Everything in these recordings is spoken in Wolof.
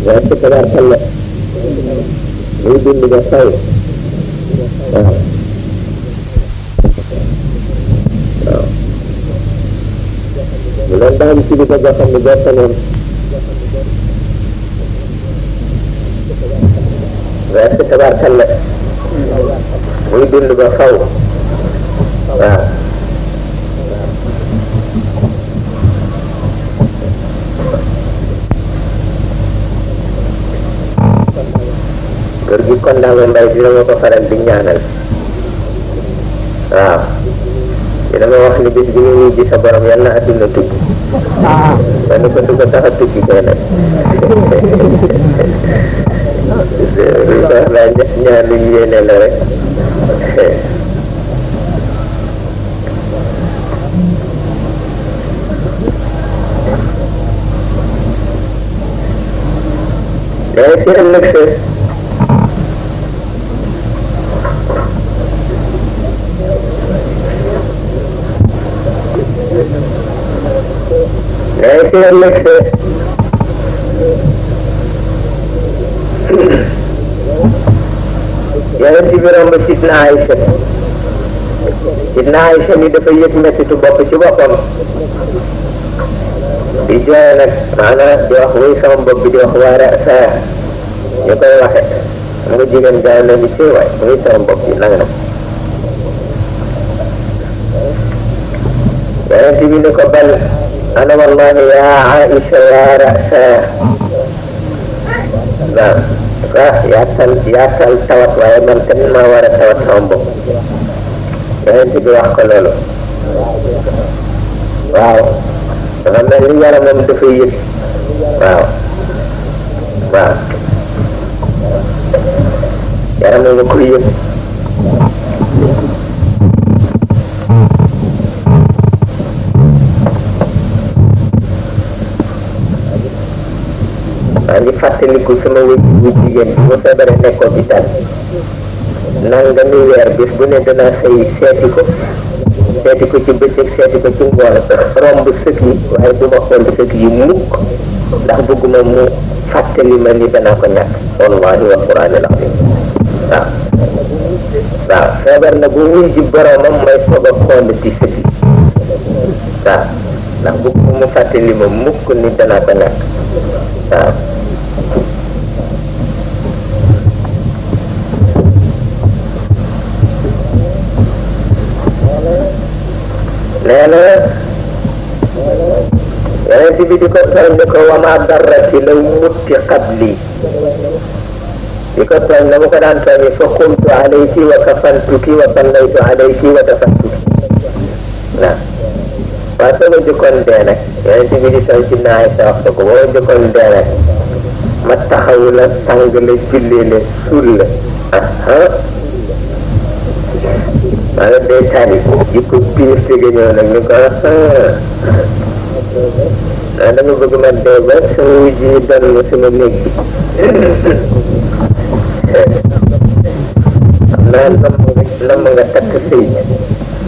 waaye tabaarkalla muy dund ba faw waaw waaw mu leen daan ci li ko boo xam ne boo sanoon waaye tabaarkalla muy dund ba faw waaw kër gi kon daal mbay dina ma ko faral di ñaanal waaw dina ma wax ni bis bi nga wuy ji sa borom yal na adduna tukki ma ne ko du ko tax a tukki kay nag soxlaa ñaan luñ yéene la rek day si ëllëg sa day si ëllëg sa yonent bi romb Sidna Aïcha Sidna Aïcha ni dafa yëg mettitu bopp ci boppam di jooy nag maanaam di wax wuy sama bopp bi di wax waara sa ñu koy waxe xam nga jigéen gaaw na ni ci waay wuy sama bopp bi nang nag yonent bi ni ko bal ana wallahi ya Aïcha ya rasa waaw yaa tal tawat waaye man tamit maa war a tawat sama bopp yonent bi wax ko loolu waaw dafa mel ni yaramam dafay yëg waaw waaw yaramam nga koy yëg maa ngi fàttaliku sama wëj bu jigéen bi mu feebare nekk hôpital nangami weer bis bu ne danaa xëy seeti ko ci bëccëg seeti ko ci ngoon romb sëkk yi waaye du ma xool sëkk yi mukk ndax bëgguma mu fàttali ma ni danaa ko ñàkk wallahi wa qur'aanil aziim waaw waaw feebar na bu wuy ji boromam may soog a xool ci sëkk yi waaw ndax bëgguma mu fàttali ma mukk ni danaa ko ñàkk waaw nee na yonent bi di ko tooñ ne ko wama darraki law mutti qabli di ko tooñ na mu ko daan tooñi fa qumtu alayki wa kafantuki wa sallaytu alayki wa tafattuki waaw waaye soo ma jëkkoon dee nag yonent bi di tooñ ci naay sa wax ko boo ma jëkkoon dee nag ma taxaw la sang la jullee la suul la maa ngi day tànni jikko piir tege ñëw nag ñu ko dama bëgg ma dee ba sama wujj yi doon sama néeg bi xam naa namm nga takk sëy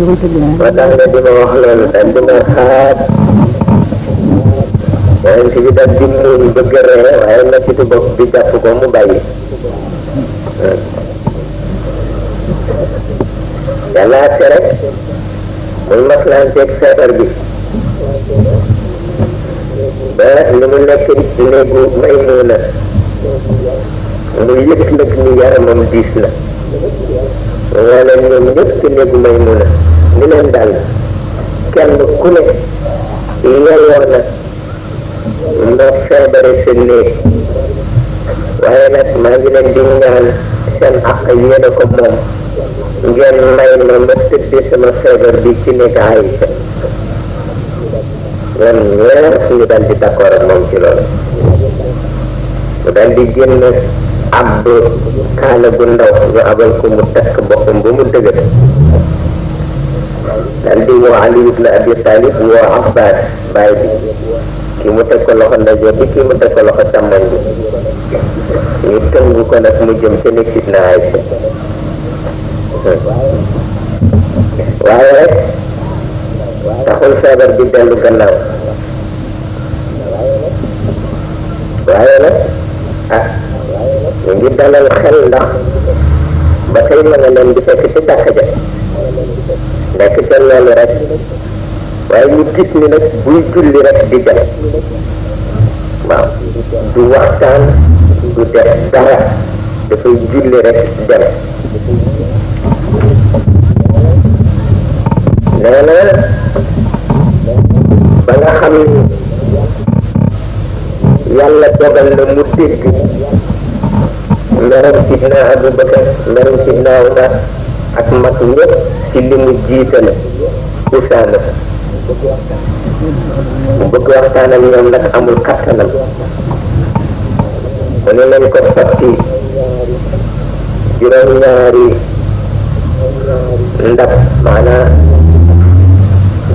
moo tax nga di ma wax loolu daal di ma xaar yonent bi daal di muuñ bëgg ree waaye mettitu bopp bi jàpp ko mu bàyyi yàlla àtte rek muy maslaanteeg feebar bi ba li mu nekk néegu Maymuna mu yëg nag ni yaramam diis na wala ñoom ñëpp ci néegu Maymuna ni leen daal kenn ku ne yeyoo na nga feebare sa néeg waaye nag maa ngi leen di ñaan seen àq yéene ko moom ngeen may ma ma tëddee sama feebar bi ci nekk Aïcha ñoom ñëpp ñu daal di d'accord ak moom ci loolu mu daal di génn ab kaala bu ndaw ñu abal ko mu takk boppam ba mu dëgër daal di woo Ali ibn Abi Talib woo Abbas baay bi kii mu teg ko loxo ndeyjoor bi kii mu teg ko loxo càmmoñ bi ñu tëngu ko nag mu jëm ca nekk Sidna Aïcha waaye rek taxul feebar bi dellu gannaaw waaye nag di fekk ci jàkka ja nekk ca loolu rek waaye ñu gis ni nag buy julli rek di dem waaw du waxtaan du def dara dafay julli rek dem nee na ba nga xam ni yàlla dogal na mu dégg meram sidna Abubakar meram sidna Umar ak mag ñëpp ci li mu jiitale Usaama mu bëgg waxtaan ak ñoom nag amul kattanam mu ne leen ko sotti juróom-ñaari ndab maanaam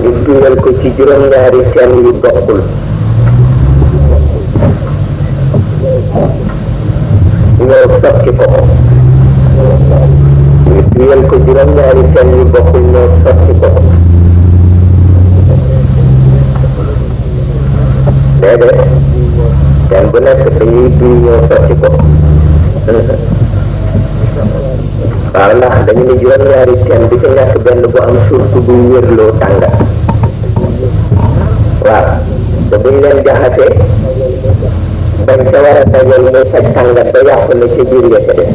ñu dugal ko ci juróom-ñaari teen yu bokkul ñoo sotti ko ñu dugal ko juróom-ñaari teen yu bokkul ñoo sotti ko déedéet teen bu nekk dañuy duy ñoo sotti ko waaw ndax dañu ne juróom-ñaari teen bi ci nekk benn bu am surtout buy wérloo tànga waaw te buñ leen jaxasee bañ ca war a dajal muy faj tàngat ba yàqu na ci biir ya ca def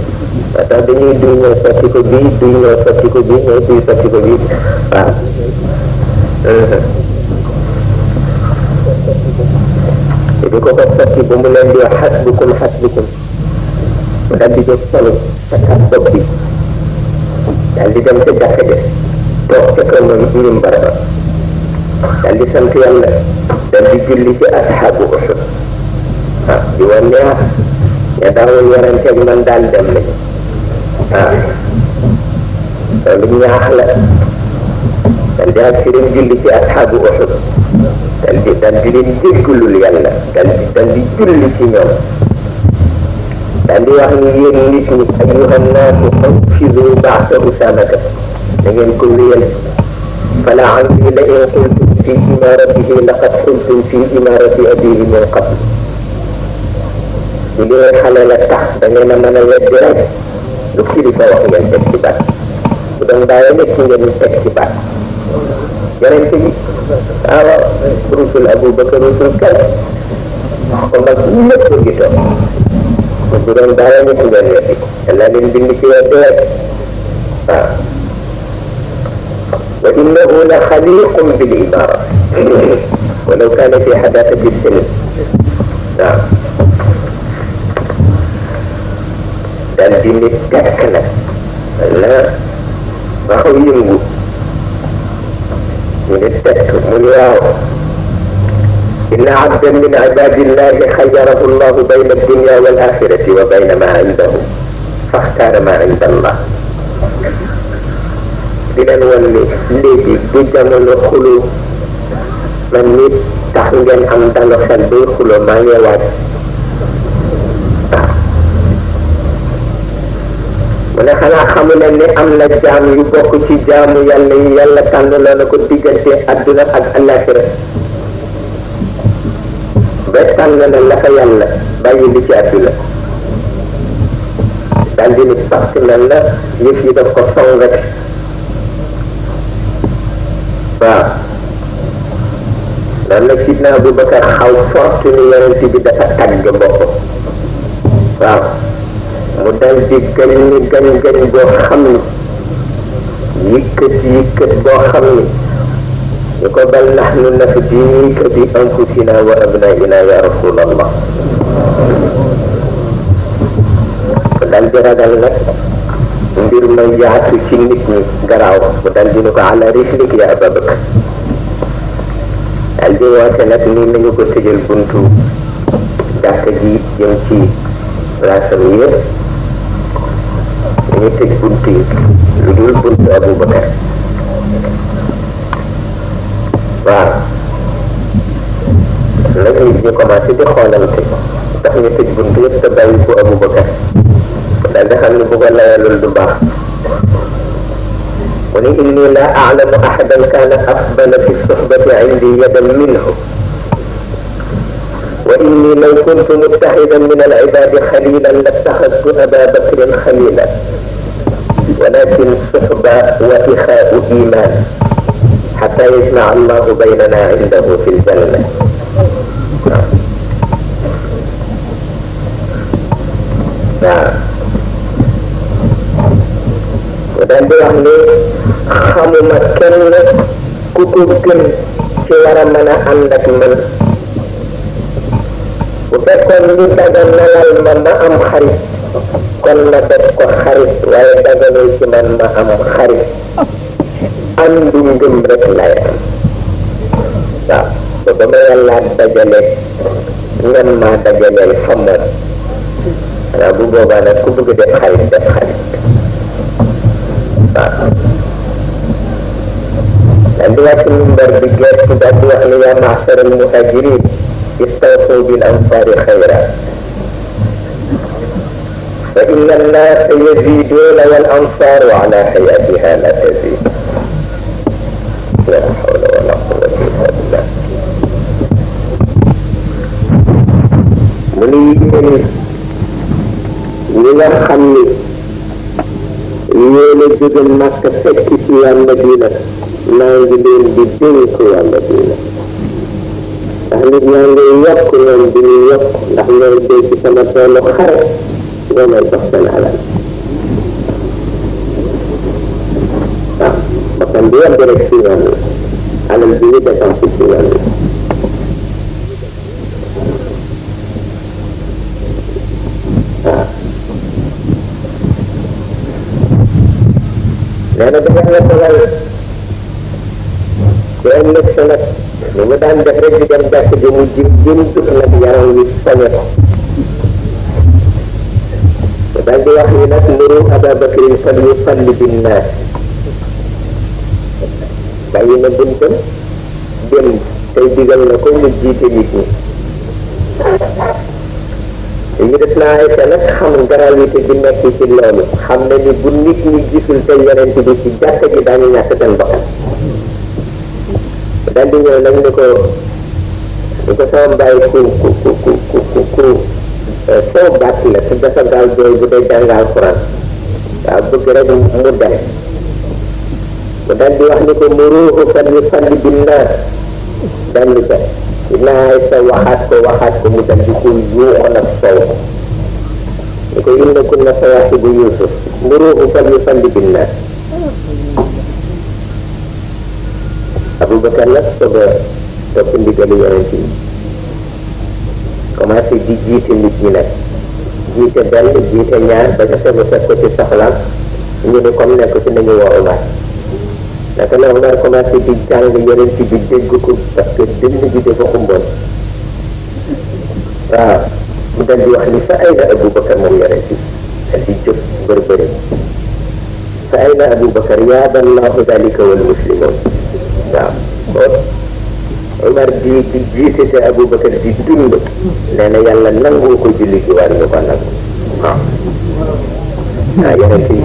moo tax dañuy duy ñoo sotti ko bii duy ñoo sotti ko bii ñoo duy sotti ko bii waaw te di ko sotti ba mu leen di wax xasbukum xasbukum mu dal di jóg solo takkaat bopp bi dal di dem ca jàkka ja toog ca kër moom mimbar ba dal di sant yàlla dal di julli ci asxaabu Uhud ah di wan ne ah ña daawul waranteeg man daal dem nañu ah loolu ñaax la dal di ak sëriñ julli ci asxaabu Uhud dal di leen jéggalul yàlla dal di julli ci ñoom dal di wax ni yéen nit ñi ayyuhan naasu anfidu ba'sa Usaamata da ngeen ko wéyal fala amri la in qultum fi imaratihi laqad qultum fi imarati abihi min qabl li ngeen xale la tax da ngeen a mën a weddi rek lu kilifa wax ngeen teg ci baat bu doon bàyyi nekk ngeen teg ci baat yonente bi waaw rusul Abubakar rusul kal ko mag ñëpp ngi toog bu doon bàyyi nekk ngeen weddi yàlla leen bind ci weddi rek waaw wa innahu la xaliqun bil imara walaw kaana fi xadaasati sin waaw dal di nit tekk nag la ba xaw yëngu ñu ne tekk mu ne waaw inna abdan min ibadillahi xayyarahu llahu bayna addunya wal axirati wa bayna ma indahu faxtaara ma inda allah di leen wan ni léegi du jamono xuloo man nit tax ngeen am dalu xel bay xuloo maa ngi waaj mu ne xanaa xamu leen ni am na jaam yu bokk ci jaamu yàlla yi yàlla tànn la na ko diggante adduna ak alaxira ba tànn na la fa yàlla bàyyi li ci adduna daal di ni parce que nan la yëf yi daf ko song rek waaw loolu nag sidna Abubakar xaw forte ni yonent bi dafa tàgg boppam waaw mu dal di gañ boo xam ni yëkkat boo xam ni ñu ko bal nahnu nafdiika bi anfusina wa abnaina ya rasulallah mu dal di ragal nag mbir ma yaatu ci nit ñi garaaw mu dal di ni ko ala rislik ya Ababakar dal di woote nag nii nañu ko tëjal buntu jàkk ji jëm ci raasam yëpp ñu tëj buntu yi lu dul buntu Abubakar waaw nag nit ñi commencé di xoolante ndax ñu tëj buntu yëpp te bàyyi ko Abubakar daal di xam ne bu ko layalul du baax mu ne inni la a'lamu ahadan kaana afdala fi suhbati indi yadan minhu wa inni law kuntu muttaxidan min al-ibaadi xalilan lattaxadtu Abaa Bakrin xalilan walakin الصحبة وإخاء إيمان حتى يجمع الله بيننا عنده في الجنة. dan di wax ni xamuma kenn ku ko gën ci war a mën a ànd ak man bu fekkoon li dagan nalal ma ma am xarit kon ma def ko xarit waaye daganul ci man ma am xarit àndu ngëm rek lay am waaw ba ba ma yàlla dajale ngeen maa dajaleel xamoon waaw bu boobaa nag ku bëgg def xarit def xarit dan di wàcc mimbar bi gestu daal di wax ni yaa ma'shar al-muhajirin istawsu bil ansari xayra fa inna an-naasa yaziduna wal ansaru ala hayatiha la tazid la hawla wala quwwata illa billah mu ni yéen ñi nga xam ni yéen a jóge Makka fekk ci waa Madina maa ngi leen di dénk waa Madina ndax nit ñaa ngi yokk ñoom di ñu yokk ndax ñooy dégg sama toolu xare ñoo may jox seen alal waaw bakkan bi yàgg rek ci yoon la alal bi ñu dépensé ci yoon la nee na da nga dogal te ëllëg sa nag lu mu daan def rek di dem jàkk ji mu jëm jug nag yaram wi soñe ko te daal di wax ni nag muru Aba Bakrin fal yusalli binnaas bàyyi na buntam dem tey digal na ko mu jiite nit ñi ñu def naa ay te nag xam gravité bi nekk ci loolu xam ne ni bu nit ñi gisul te yonent bi ci jàkka ji daañu ñàkk seen bakkan daal di ñëw nag ni ko sama bàyyi ku soo bàtt la te dafa gaaw jooy bu dee jàng alxuraan waaw bëgg rek mu dem mu daal di wax ni ko muruuhu fal yusalli binnaas daal di ko naa sa waxaat ko mu dal di ko yuuxu nag sow ko ni ko inna kunna sawaahibu Yuusuf muruuhu fal yusalli binnaas Abubakar nag soog a topp ndigalu yonent yi commencé di jiite nit ñi nag jiite benn jiite ñaar ba ca soog a fekk ko ci soxlaam ñu ne comme nekk ci nañu woo Omar naka la Omar commencé di jàng yonent bi dégg ko parce que dënn bi dafa xumboon waaw mu dal di wax ni fa ayna Abubakar moom yonent bi dal di jóg bërbëri fa ayna Abubakar yaaba Allahu dalika wal muslimun waaw kon Omar di jiite te Abubakar di dund nee na yàlla nangoo ko julli gi war ñu ko nangu waaw waaw yonent bi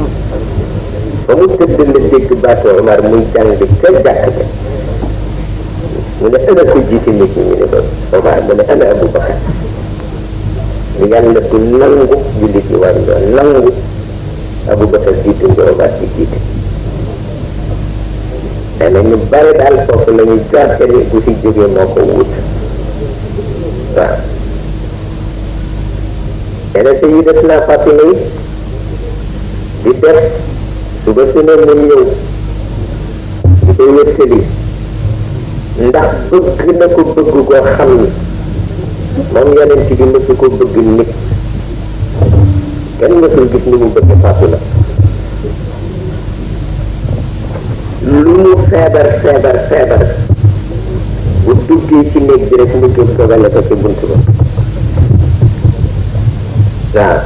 ba mu tëdd la dégg baatu Omar muy jàng ca jàkk ja mu ne ana ko jiite nit ñi ñu ne ko Omar mu ne ana Abubakar ni yàlla du nangu julli gi war ñu nangu Abubakar jiite nga Omar di jiite nee na ñu bari daal foofu la ñu jorte ni bu fi jógee moo ko wut waaw nee na Sayyidatuna Fatima yi di def suba su ne mu ñëw di koy wërsëli ndax bëgg na ko bëgg koo xam ni moom yonent bi mësu ko bëgg nit kenn mësul gis ni mu bëgg Fatima lu mu feebar bu duggee ci néeg bi rek mu jóg sogale ko ci bunt ba waaw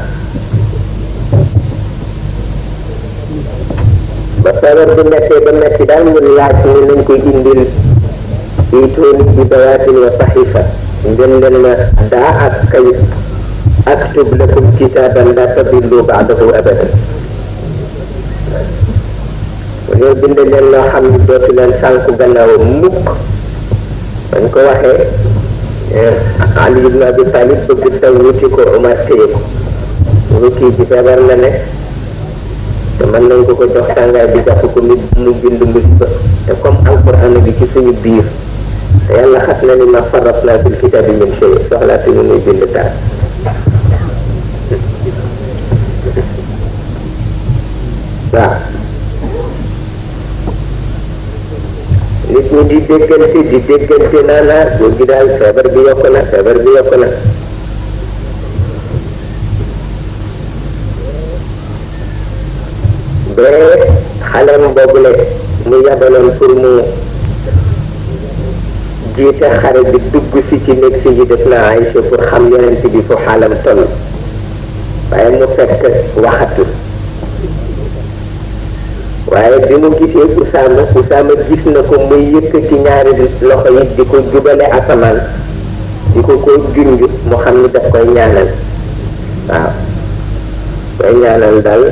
ba feebar bu mettee ba metti daal mu laaj ni nañ koy indil iitooni bi dawaatin wa saxiifa ngeen leen ma daa ak kayit aktub lakum kitaaban la tadillu baadahu abadan ñoo bind leen loo xam ne dootu leen sànku gannaaw mukk dañ ko waxee Ali ibn Abi Talib bëgg taw wuti ko Omar téye ko mu kii ci feebar la ne te mën nañ ko jox tàngaay bi jàpp ko mu bind musiba te comme alquran bi ci suñu biir te yàlla xas na ni ma farratna fil kitabi min shay soxlaatuñu muy bind dara waaw nit ñi di déggante naa góor gi daal feebar bi yokk na ba xaleem boobule mu yabaloon pour mu jiite xare bi dugg si ci nekk si ji def na Aïcha pour xam yonent bi fu xaalam toll waaye mu fekk waxatul waaye bi mu gisee Usaama gis na ko muy yëkkati ñaari loxo yi di ko jubale asamaan di ko junj mu xam ni daf koy ñaanal waaw koy ñaanal daal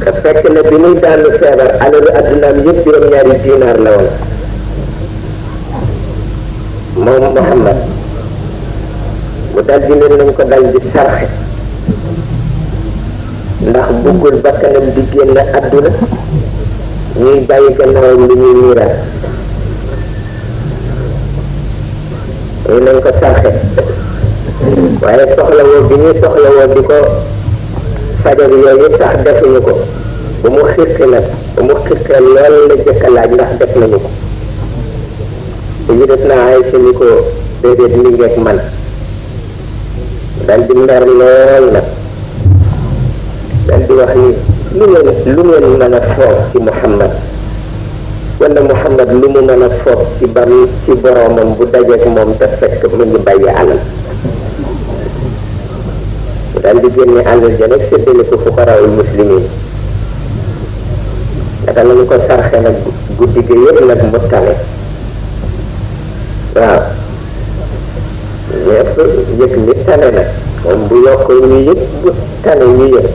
te fekk na bi muy daanu feebar alalu addunaam yëpp juróom-ñaari dinaar la woon moom Muhammad mu dal di leen nañ ko dal di sarxe ndax buggul bakkanam di génn àdduna ñuy bàyyi gannaawam li ñuy miiraat ñu nañ ko sarxe waaye soxlawoo bi ñuy soxlawoo di ko fajar yooyu sax defuñu ko ba mu xiqi nag ba mu xiqee lool la jëkk a laaj ndax def nañu ko bu ñu def naa ay si ni ko déedéet mi ngeeg man dal di mer lool nag dal di wax ni lu ngeen mën a foog ci Muhammad wala Muhammad lu mu mën a foog ci boromam bu dajeek moom te fekk mu ngi bàyyi alal dal di génne alal ja nag séddale ko fuqaraul muslimin naka lañu ko sarxe nag guddi gi yëpp nag mu tane waaw ñëpp yëg ni tane nag moom bu yokk ñu yëg bu tane ñu yëg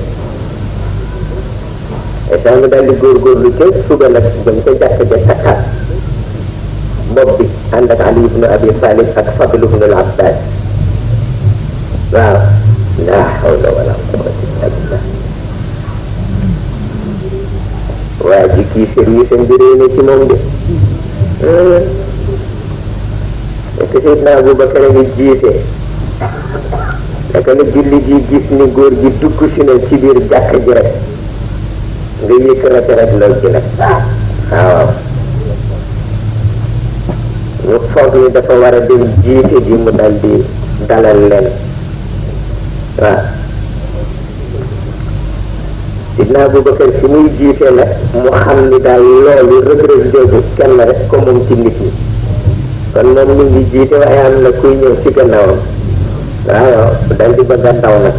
état nga daal di góorgóorlu ca suba nag jëm ca jàkk ja takkaat bopp bi ànd ak Ali ibn Abi Talib ak Fadl ibn al-Abbas waaw la hawla wala quwwata illa billah waa ji kii service am bi réy na ci moom de te Seydina Abubakar a ngi jiite naka la julli ji gis ni góor gi dugg si na ci biir jàkk ji rek nga yëkk rek lool ci nag waaw ñu foog ni dafa war a dem jiite ji mu dal di dalal leen waaw Seydina Abubakar fi muy jiite nag mu xam ni daal loolu rëg-rëg jooju kenn rek ko moom ci nit ñi kon moom ñu ngi jiite waaye am na kuy ñëw ci gannaawam waaw dal di bëgg a daw nag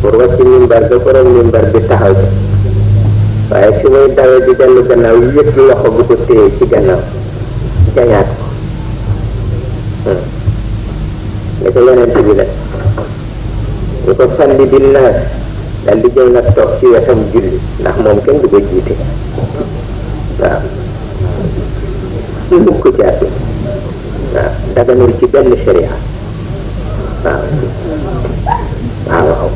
pour wàcc mimbar ga borom mimbar bi taxaw ci waaye fi muy dawee di dellu gannaaw yëpp loxo bu ko téye ci gannaaw jañaat ko ne ko yonent bi nag ñu ko fandi di naas dal di jël nag toog ci wetam julli ndax moom kenn du ko jiite waaw ci mukk ci àdduna waaw daganul ci benn sharia waaw waaw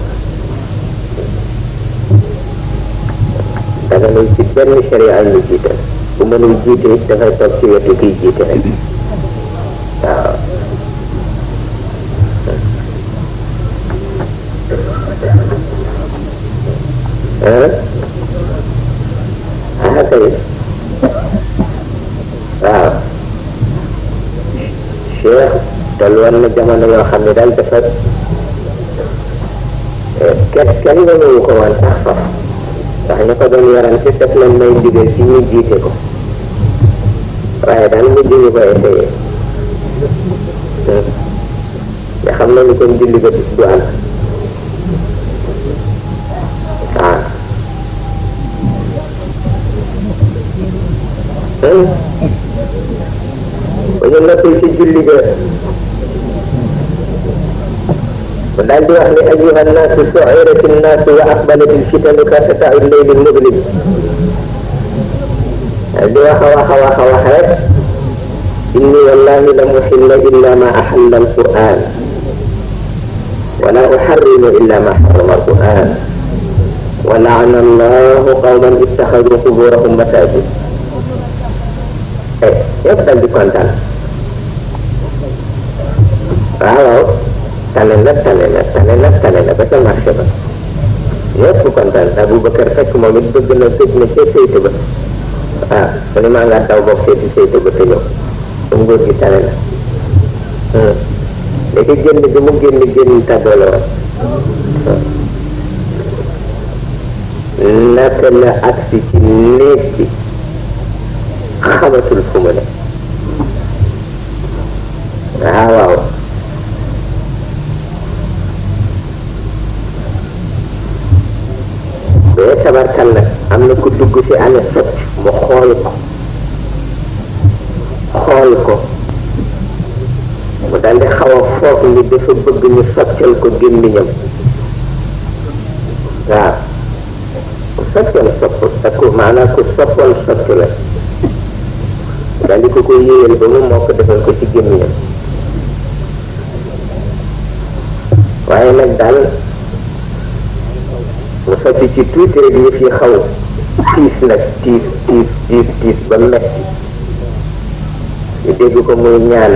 daganul ci benn sharia ñu jiite bu mënul jiite it dafay toog ci wetu kiy jiite rek waaw kay waaw Cheikh tollu woon na jamono yoo xam ne daal dafa kenn nga ñëwu ko woon sax faf ndax ñu ko doon yarante def leen may ndigal ci ñu jiite ko waaye daal mujj ñu ko essayé nga xam na ni kon julli ba bis du am ba ñu noppee ci julli ga mu daal di wax ni ayyuha nnaasu su'irati nnaasu wa aqbalati lfitanu ka qitaa'i llayli lmudlim daal di wax a wax rek inni wallahi la muhilla illa ma ahalla alquran wala uharrimu illa ma harrama al-Qur'an wa la'ana Allahu qawman ittakhadhu quburahum masajid. Yëpp dal di kontaan. Waaw tane na ba ca marché ba yëpp kontaan. Abu Bakar fekk moom it bëgg na tëj na ca séytu ba mu ne maa ngaa daw bokk seeti séytu ba te ñëw comme ngóor gi tane na léegi génn bi mu génn tàggoo la woon naka la agsi ci néeg bi xamatul fu mu ne. waaw bee tabarkal nag am na ku dugg ci ane socc mu xool ko mu daal di xaw a foog ni dafa bëgg ñu soccal ko gémmiñam. waaw ku soccal sopp maanaam ku soppoon socc la daal di ko yéyal ba mu moo ko defal ko ci gémmiñam. waaye nag daal mu sotti ci tuuti rek ñu fi xaw tiis nag tiis ba metti ñu dégg ko muy ñaan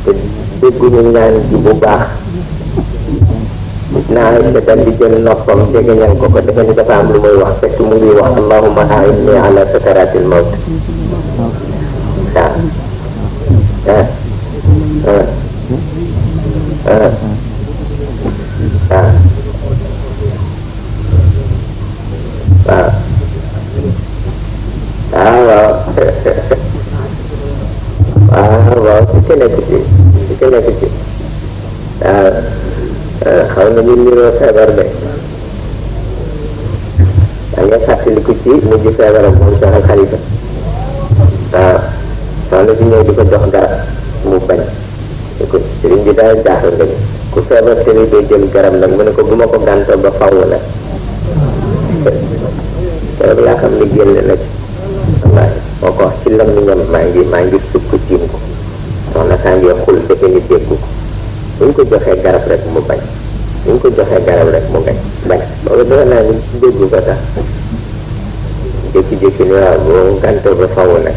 te dégguñu ñaan ji bu baax. naa sa dal di jël noppam jegeñal ko defe ni dafa am lu muy wax fekk mu ngi wax allahumma a'inni ala sakaratil mawt. waaw ci nekk ci xaw na ñu niroo feebar de da nga fàttaliku ci mujj feebaram moom soxna Xalifa. soxna si ñëw di ko jox garab mu bañ di ko sëriñ bi daal jaaxal nga ni ku feebar te ni doo jël garab nag mu ne ko bu ma ko gàntoo ba faw nag loolu yaa xam ni génn na ci wallaahi moo ko wax ci lam ni ñam maa ngi sukk tiim ko soxna saa ngi xul defe ni déggu ko bu ñu ko joxee garab rek mu bañ bu ñu ko joxee garab rek mu bañ loolu defe naa ni déggu ko sax jékki-jékki ni waaw boo gàntoo ba faw nag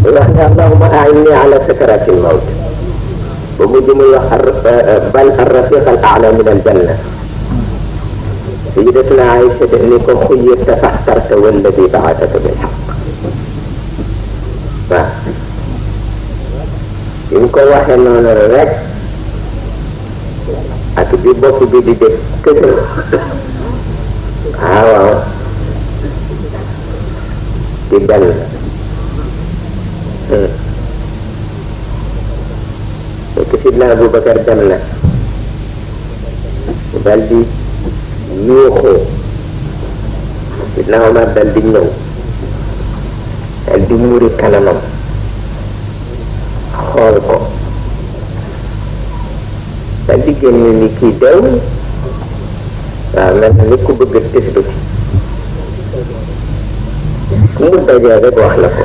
wax ne allahumma a'inni ala sakaratil mawt ba mujj muy wax bal ar-rafiq al-a'la min al-janna. sayyidatuna Aïcha ni ko xuyyirta faxtarta walladi ba'athaka bil haqq. waaw bi mu ko waxee noonu rek ak bi bopp bi di def kësal waaw di benn fekk Sidna Abubakar dem na dal di yuuxu Sidna Omar dal di ñëw dal di muri kanamam xool ko dal di génn ni kii dew waaw mel na ni ku bëgg a tëstu ku mu dajee rek wax la ko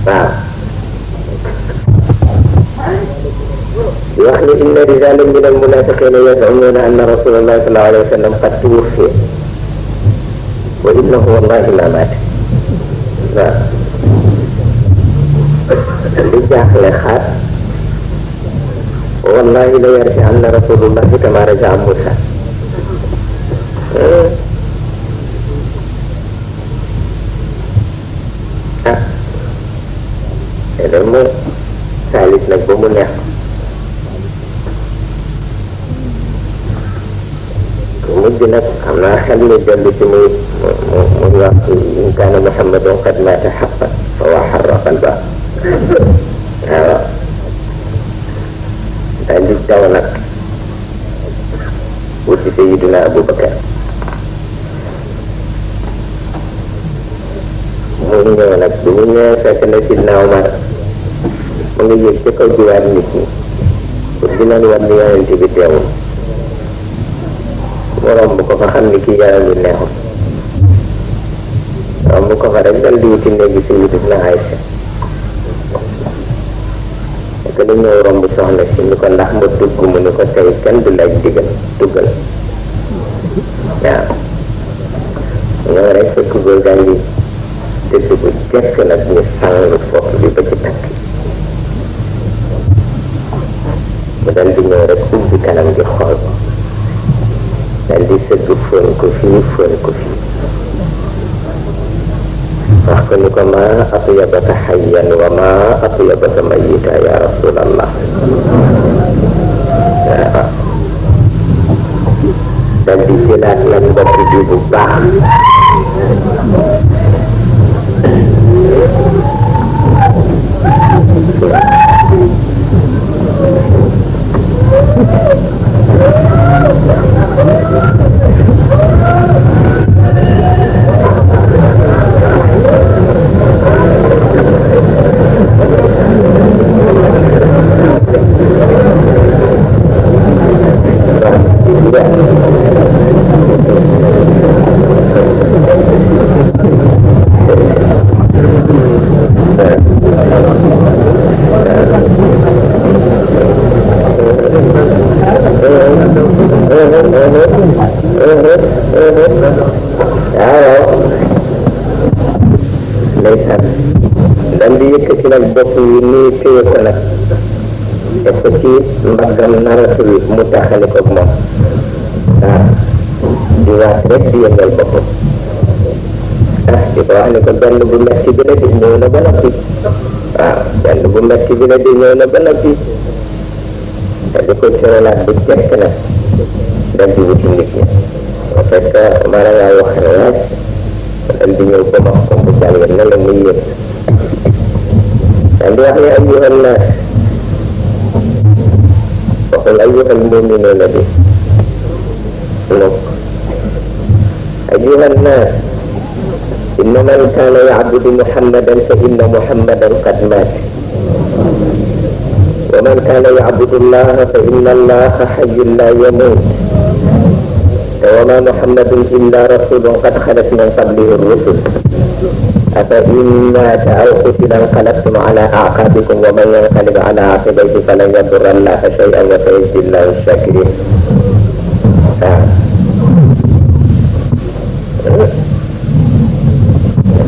waaw di wax ni inna rijalan min al-munafiqina yaz'umuna anna rasulullah sallallahu alayhi wa sallam qad tuwuffiya wa innahu wallahi ma maata waaw li jaaxle xaat wallahi la yarji anna rasulullahi kama raja'a Musa loolu mooy saalis nag ba mu neex ko mujj nag xam naa xel mi dellu ci muy wax in kaana Muhammadun qad maata haqqan fa harra qalba waaw daal di daw nag wuti Sayyidina Abubakar mu ñëw nag bi mu ñëwee fekk na Sidna Omar mu ngi yëg ci kaw jiwaat nit ñi pour dinañ war ni yonent bi teewul mu romb ko fa xam ni kii yaram bi neexul romb ko fa rek dal di wuti néegi si wuti na Aysa te dañ ñëw romb soxna si ni ko ndax nga dugg mu ni ko tey kenn du laaj digal duggal waaw ñëw rek fekk góor gaa ngi tëdd bu jekk nag ñu sàng foofu bi ba ci takk mu dal di ñëw rek ubbi kanam di xool dal di sëgg fóon ko fii fóon ko fii wax ko ni ko ma atyabaka hayyan wa ma atyabaka mayyita ya rasulallah waaw dal di jëlaat nag bopp bi bu baax ndeysaan dal di yëkkati nag bopp yi nii téye ko nag def ko ci mbaggam naratul mu taxale ko moom waaw di waat rek di yëngal boppam di ko wax ni ko benn bu metti bi la di ñëw na ba noppi waaw benn bu metti bi la di ñëw na ba noppi te di ko cëralaat bu jekk nag dal di wuti nit ñi en fait mara ngaa wax rek dal di ñëw ba wax ko mu jàng na la muy yëg dal di wax ne ayyuhan naas waxul ayyuhal mu'minuuna bi donc ayyuhan naas inna man kaana ya'budu muhammadan fa inna muhammadan qad maat wa man kaana ya'budu allaha fa inna allaha hayyun laa yamuut وما محمد إلا رسول قد خلت من قبله الرسل أفإن مات أو قتل انقلبتم على أعقابكم ومن ينقلب على عقبيه فلن يضر الله شيئا وسيجزي الله الشاكرين.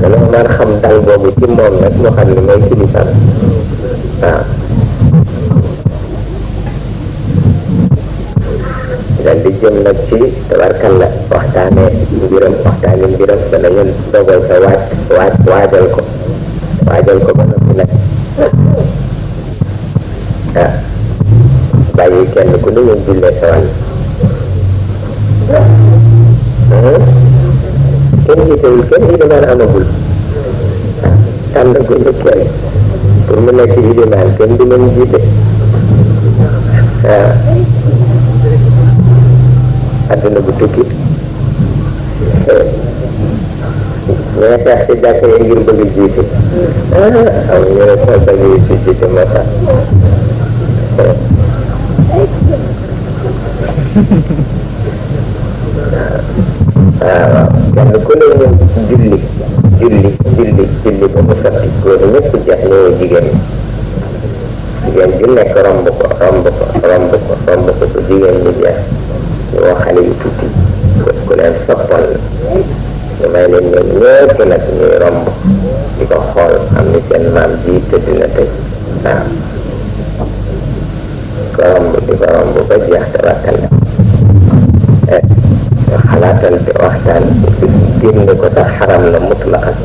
Kalau man xam dal boobu ci moom nag moo xam ne mooy kilifa waaw dan di jëm nag ci tabarkalla waxtaane mbiram dana ñun dogal sa waajal ko ba noppi nag ah bàyyi kenn ku ne ñu jullee sa wàll kenn jiitewul kenn ilimaan amagul tànn ko ñu kenn pour mu nekk ilimaan kenn du leen jiite adduna bu tukki ñoo sax ci jàkk yi ngir bëgg jiite am ñu ne soo bëggee ci jiite moo tax waaw kenn ku ne ñëw julli ba mu sotti góor ñëpp jeex ñëw jigéen ju nekk romb ko su jigéen ñi jeex ñu wax xale yu tuuti ku leen soppoon ñu may leen ñoom ñëpp nag ñuy romb di ko xool am ni seen maam ji tëdd na tey waaw di ko romb ba jeex tabakkal la xalaatal te waxtaan génne ko sax xaram na mutlaqan